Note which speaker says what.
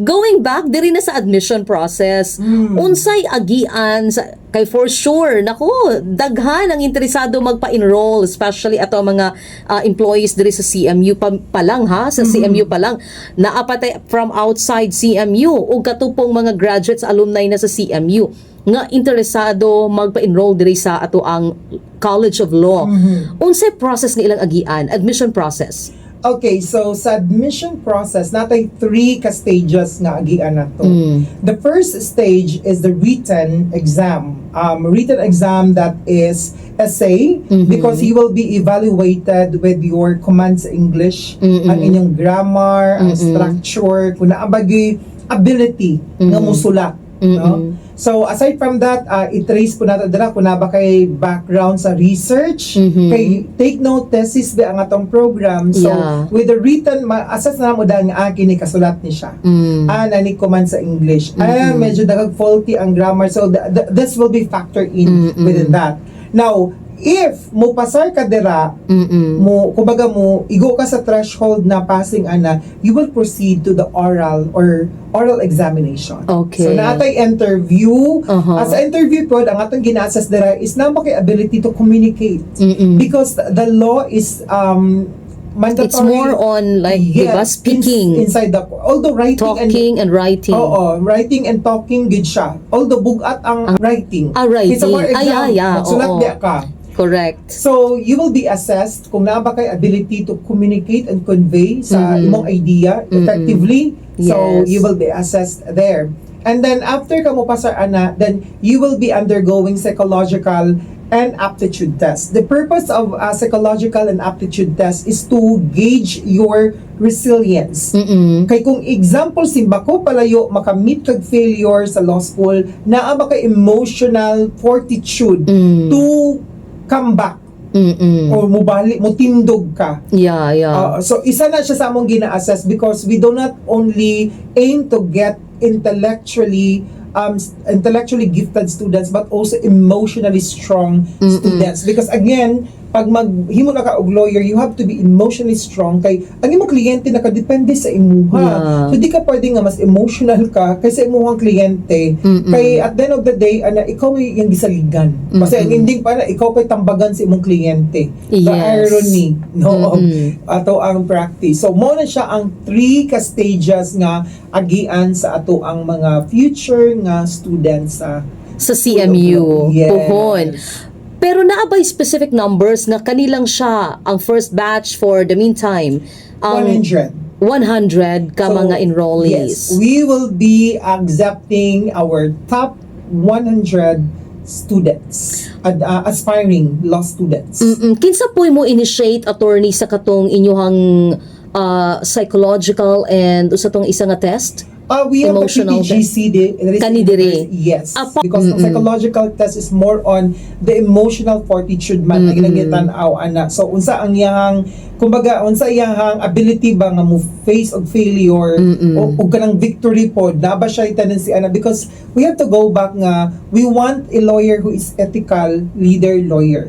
Speaker 1: Going back diri na sa admission process, unsay agian sa, kay for sure, nako, daghan ang interesado magpa-enroll, especially ato ang mga employees diri sa CMU pa lang ha, sa CMU pa lang. Naa pa tay from outside CMU ug katong mga graduates, alumni na sa CMU nga interesado magpa-enroll diri sa ato ang College of Law. Unsay process nga ilang agian, admission process?
Speaker 2: Okay, so sa admission process, naa tay three ka stages nga agian nato. The first stage is the written exam. Written exam that is essay because you will be evaluated with your command sa English, ang inyong grammar, ang structure, kung naa ba gyuy ability nga musulat. No? So aside from that, i-trace po nato dira kung naa ba kay background sa research, kay take note, thesis ba ang atong program. So with the written, ma-assess na mo dahil nga kini kasulat ni siya. Ah, naa ni command sa English. Ah, medyo daghag faulty ang grammar. So this will be factored in within that. Now, if mo pasar ka dira, mo kumbaga mo igo ka sa threshold na passing ana, you will proceed to the oral or oral examination. So naa tay interview. Sa interview pod, ang atong gina-assess dira is naa ba kay ability to communicate. Because the law is mandatory.
Speaker 1: It's more on like, di ba, speaking,
Speaker 2: inside the, although writing and
Speaker 1: talking and writing.
Speaker 2: Oo, writing and talking gud siya. Although bugat ang writing.
Speaker 1: Ah, writing.
Speaker 2: It's a bar
Speaker 1: Ay,
Speaker 2: exam.
Speaker 1: ah, yeah,
Speaker 2: Magsulat
Speaker 1: oo.
Speaker 2: Biya ka.
Speaker 1: Correct.
Speaker 2: So, you will be assessed kung naa ba kay ability to communicate and convey sa imong idea effectively. So, you will be assessed there. And then, after ka mo pasar ana, then you will be undergoing psychological and aptitude test. The purpose of a psychological and aptitude test is to gauge your resilience. Kay kung example, simbako palayo, makamit kag failure sa law school, naa ba kay emotional fortitude to come back or mubalik, mutindog ka? So isa na siya sa among gina-assess because we do not only aim to get intellectually gifted students but also emotionally strong students, because again, pag maghimo na ka og lawyer, you have to be emotionally strong kay ang imong kliyente nakadepende sa imuha. So di ka pwede nga mas emotional ka kaysa imuhang kliyente kay at the end of the day ana, ikaw may iyang gisaligan kasi ang ending pa na ikaw pa'y tambagan sa imong kliyente. The irony, no, ato ang practice. So mo na siya ang three ka stages nga agian sa ato ang mga future nga students sa
Speaker 1: Sa CMU.
Speaker 2: Yes.
Speaker 1: Puhon. Pero naa bay specific numbers nga kanilang siya ang first batch for the meantime? Ang
Speaker 2: 100.
Speaker 1: 100 ka
Speaker 2: So,
Speaker 1: mga enrollees.
Speaker 2: Yes, we will be accepting our top 100 students and aspiring law students.
Speaker 1: Kinsa po'y mo initiate, attorney, sa katong inyuhang psychological and usa tong isa nga test?
Speaker 2: We have
Speaker 1: Emotional
Speaker 2: the PPGC.
Speaker 1: Kani diri.
Speaker 2: Yes.
Speaker 1: Apa.
Speaker 2: Because the psychological test is more on the emotional fortitude man ang ilang gitan-aw ana. So unsa ang iyang, kumbaga, unsa iyang ability ba nga mo face og failure o ug kanang victory pod, naa ba siya tendency ana, because we have to go back nga we want a lawyer who is ethical leader lawyer.